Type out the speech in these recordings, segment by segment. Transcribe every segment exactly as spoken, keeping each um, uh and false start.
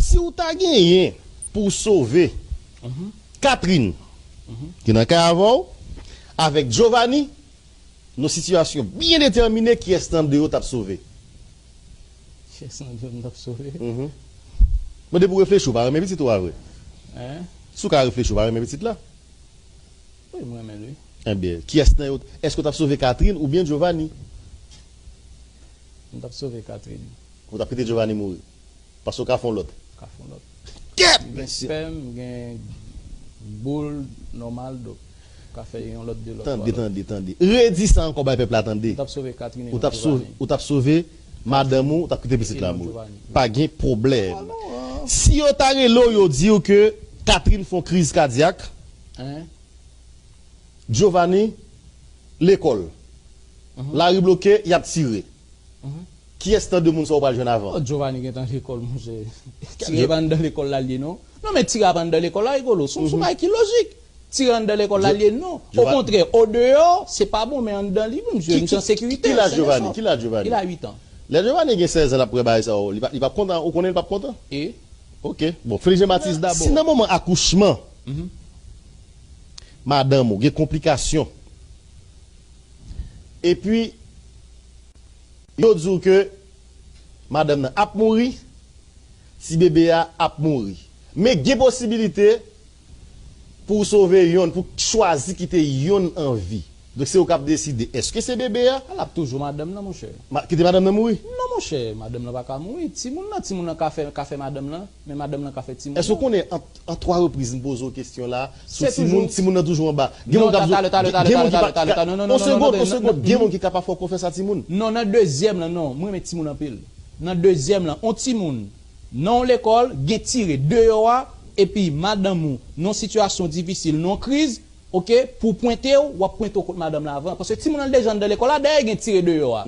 Si w ta genyen pou w sove Catherine, ki nan kay avè w, avèk Giovanni, nan sitiyasyon byen detèmine, kiyès nan de yo t ap sove? Kiyès nan de yo m t ap sove? Mwen, depi w reflechi, w pa renmen pitit ou a vre? Hein? Si w ka reflechi, w pa renmen pitit la? Wi, m renmen l, wi. Ebyen, kiyès nan yo, èske w t ap sove Catherine oubyen Giovanni? M t ap sove Catherine. Ou t ap kite Giovanni mouri? Paske w ka fè yon lòt. Ka fè yon lòt. Kèt, Gen mesye! Spèm, gen boul nòmal, donk ka fè yon lòt de lòt. Tande, tande, tande. Redi sa ankò bay pèp la tande. M t ap sove Catherine e Ou t ap non sove, Giovanni. Ou t ap sove madanm ou, ou t ap kite pitit E la non mouri. Giovanni. Pa gen pwoblèm. Si yo ta rele w, yo di w ke Catherine fè yon kriz kadyak, Hein? Giovanni lekòl. Lari bloke, y ap tire. Kiyès nan de moun sa w pral jwenn avan? Oh, Giovanni gentan lekòl, monchè. Tire pa anndan lekòl la l ye, non. Non, men tire pa anndan lekòl la, Rigolo. Se yon bagay ki lojik. Tire anndan lekòl la l ye, non. Giova- Okontrè, odeyò, se pa bon, men anndan li, wi, misye, misye an sekirite. Ki laj Se Giovanni? leson. Ki laj Giovanni? Il a huit ans. Lè Giovanni gen sèz an, l ap wè bagay sa yo. Li pa, li p ap kontan, ou konnen li p ap kontan? E? Ok. Bon, Felije Matis dabò. Si nan moman akouchman madanm ou gen konplikasyon, epi yo di w ke madanm nan ap mouri, ti bebe a ap mouri, men gen posibilite pou w sove yonn, pou w chwazi kite yonn an vi. Donk, se ou k ap deside. Èske se bebe a? L ap toujou madanm nan, monchè. Ma, kite madanm nan mouri? Non, monchè, madanm nan pa ka mouri. Timoun nan, timoun nan ka fè, ka fè madanm nan, men madanm nan ka fè timoun nan. Èske w konnen an, an twa repriz m poze w kesyon la sou Se timoun, toujou- timoun nan toujou anba? Gen Non, moun k ap talè, talè, talè, gen moun ki talè, pa- talè, talè, non, non, on non, segond, non, on non, segond, non, gen non. Moun ki ka pa fè w konfyans a timoun. Non, nan dezyèm lan, non. Mwen renmen timoun anpil. Nan dezyèm lan, on timoun, nan on lekòl, gen tire deyò a, epi madanm ou, nan sitiyasyon difisil, nan kriz, ok, pou pwente w, w ap pwente w kot madanm la avan. Paske timoun nan deja anndan lekòl la, dèyè gen tire deyò a.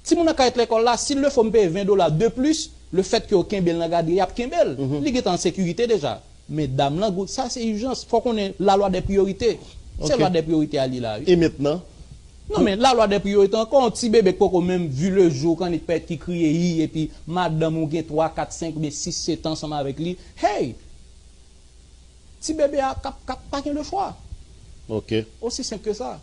Timoun nan ka ret lekòl la, si l le fo m peye ven dola de plis, le fèt ke yo kenbe l nan gadri, y ap kenbe l. Li gentan an sekirite deja. Men dam lan, gout, sa se ijans. Fò w konnen la loi des priorités. Se Ok. Lwa des priorités a li la, wi. E mentnan? Non, men la loi des priorités ankò, yon ti bebe k poko menm vu le jour, k annik pèt, ki kriye, hi, epi madanm ou gen twa, kat, senk oubyen sis sèt an ansanm avèk li. Hey! Ti bebe a k ap, k ap, pa gen le choix. Ok. Aussi simple que ça.